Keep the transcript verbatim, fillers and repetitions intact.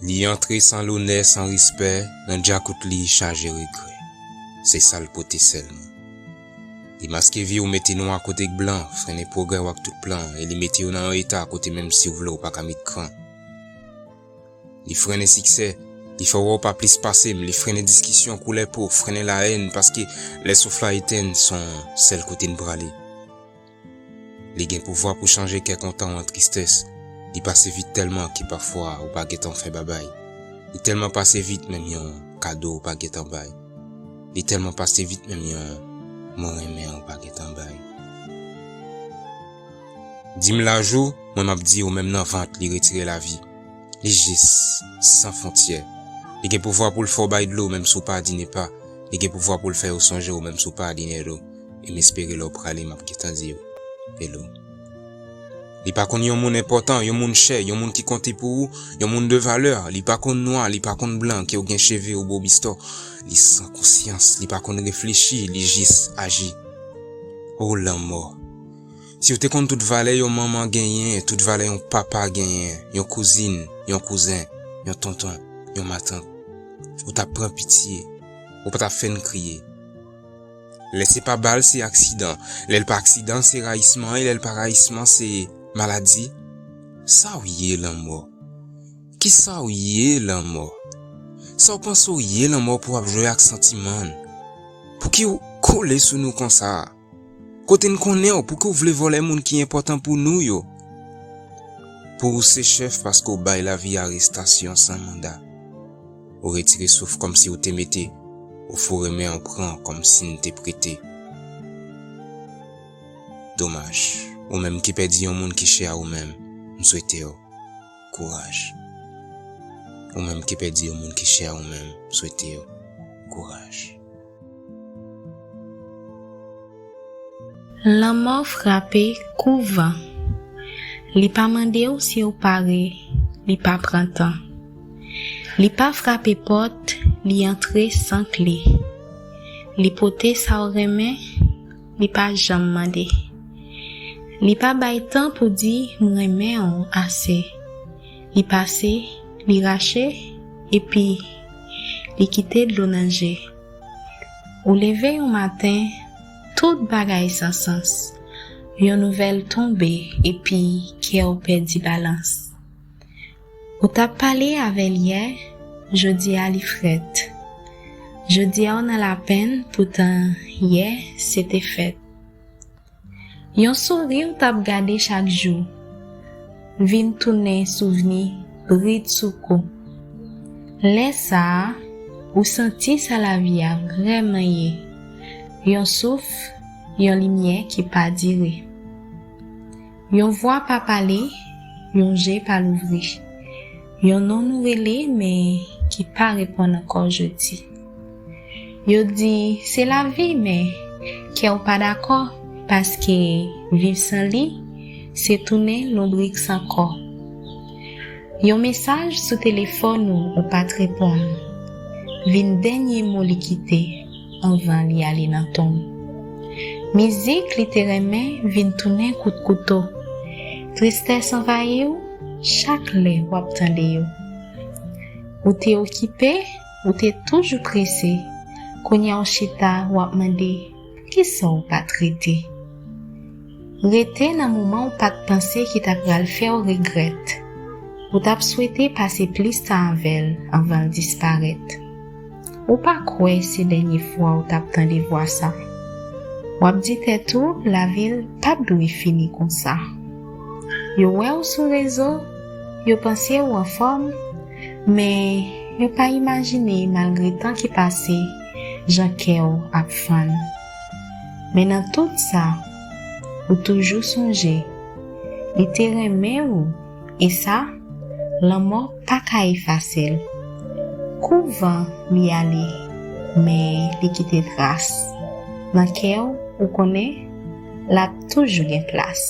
Li antre san lonè, san respè, nan djakout li chaje regrè. Se sa l pote sèlman. Li maske vi w, mete nwa kote k blan, frennen pwogrè w ak tout plan, e li mete w nan yon eta kote menm si w vle w pa ka met kran. Li frennen siksè, li fè w wè w pa plis pase m, li frennen diskisyon koulè po, frennen lahèn, paske lè souf la etenn, se yon sèl kote n prale. Li gen pouvwa pou chanje kè kontan w an tristès. Li pase vit tèlman ke pafwa ou pa gentan fè babay. Li tèlman pase vit, menm yon kado ou pa gentan bay. Li tèlman pase vit, menm yon mwen renmen w pa gentan bay. Di m laj ou, mwen m ap di w, menm nan vant, li retire lavi. Li jis, san fwontyè. Li gen pouvwa pou l fè w bay dlo, menm si w pa di nepa. Li gen pouvwa pou l fè yo sonje w, menm si w pa di nèlo. E m espere lè w prale, m ap gentan di w, hello. Li pa konn yon moun enpòtan, yon moun chè, yon moun ki konte pou ou, yon moun de valè. Li pa konn nwa, li pa konn blan, ke w gen cheve ou bo bistò. Li san konsyans, li pa konn reflechi, li jis aji. O lanmò! Si w te konn tout valè yon manman genyen, tout valè yon papa genyen, yon kouzin, yon kouzen, yon tonton, yon matant, ou t ap pran pitye, ou pa t ap fè n kriye. Lè se pa bal, se aksidan. Lè l pa aksidan, se rayisman. E lè l pa rayisman, se maladi. Sa w ye, lanmò? Kisa w ye, lanmò? Sa w panse w ye, lanmò, pou w ap jwe ak santiman n? Pouki w kole sou nou konsa? Kote n konnen w, pouki w vle vòlè moun ki enpòtan pou nou yo? Pou ou se chèf paske w bay lavi arestasyon san manda. Ou retire souf kòmsi w te mete, ou fou renmen w pran kòmsi n te prete. Domaj, ou menm ki pèdi yon moun ki chè a ou menm, m swete w kouraj. Ou menm ki pèdi yon moun ki chè a ou menm, m swete w kouraj. Lanmò frape kou van. Li pa mande w si w pare, li pa pran tan. Li pa frape pòt, li antre san kle. Li pote sa w renmen, li pa janm mande. Li pa bay tan pou di m renmen w ase. Li pase, li rache, epi li kite dlo nan je. Ou leve yon maten, tout bagay san sans. Yon nouvèl tonbe epi kè w pèdi balans. Ou t ap pale avè l yè, jodi a li frèt. Jodi a w nan lapenn, poutan yè se te fèt. Yon souri w t ap gade chak jou vin tounen souvni brid sou kou. Lè sa a, ou santi sa lavi a vrèman ye. Yon souf, yon limyè ki pa dire. Yon vwa pa pale, yon je pa louvri. Yon non nou rele, men ki pa reponn ankò jodi. Yo di se lavi, men kè w pa dakò, paske viv san li, se tounen lonbrik san kò. Yon mesaj sou telefòn ou ou pa t reponn, vin dènye mo li kite anvan li ale nan tonm. Mizik li te renmen vin tounen kout kouto. Tristès anvayi w chak lè w ap tande yo. Ou te okipe, ou te toujou prese. Kounye a w chita, w ap mande, poukisa w pa t rete? Rete nan moman w pa t panse ki ta pral fè w regrèt. Ou t ap swete pase plis tan avè l anvan l disparèt. Ou pa kwè se dènye fwa w t ap tande vwa sa. W ap di tèt ou lavi l pa t dwe fini konsa. Yo wè w sou rezo, yo panse w anfòm, men yo pa imajine malgre tan ki pase, jan kè w ap fann. Men nan tout sa, ou toujou sonje, li te renmen ou, e sa, lanmò pa ka efase l. Kou van li ale, men li kite tras. Nan kè w, ou konnen, l ap toujou gen plas.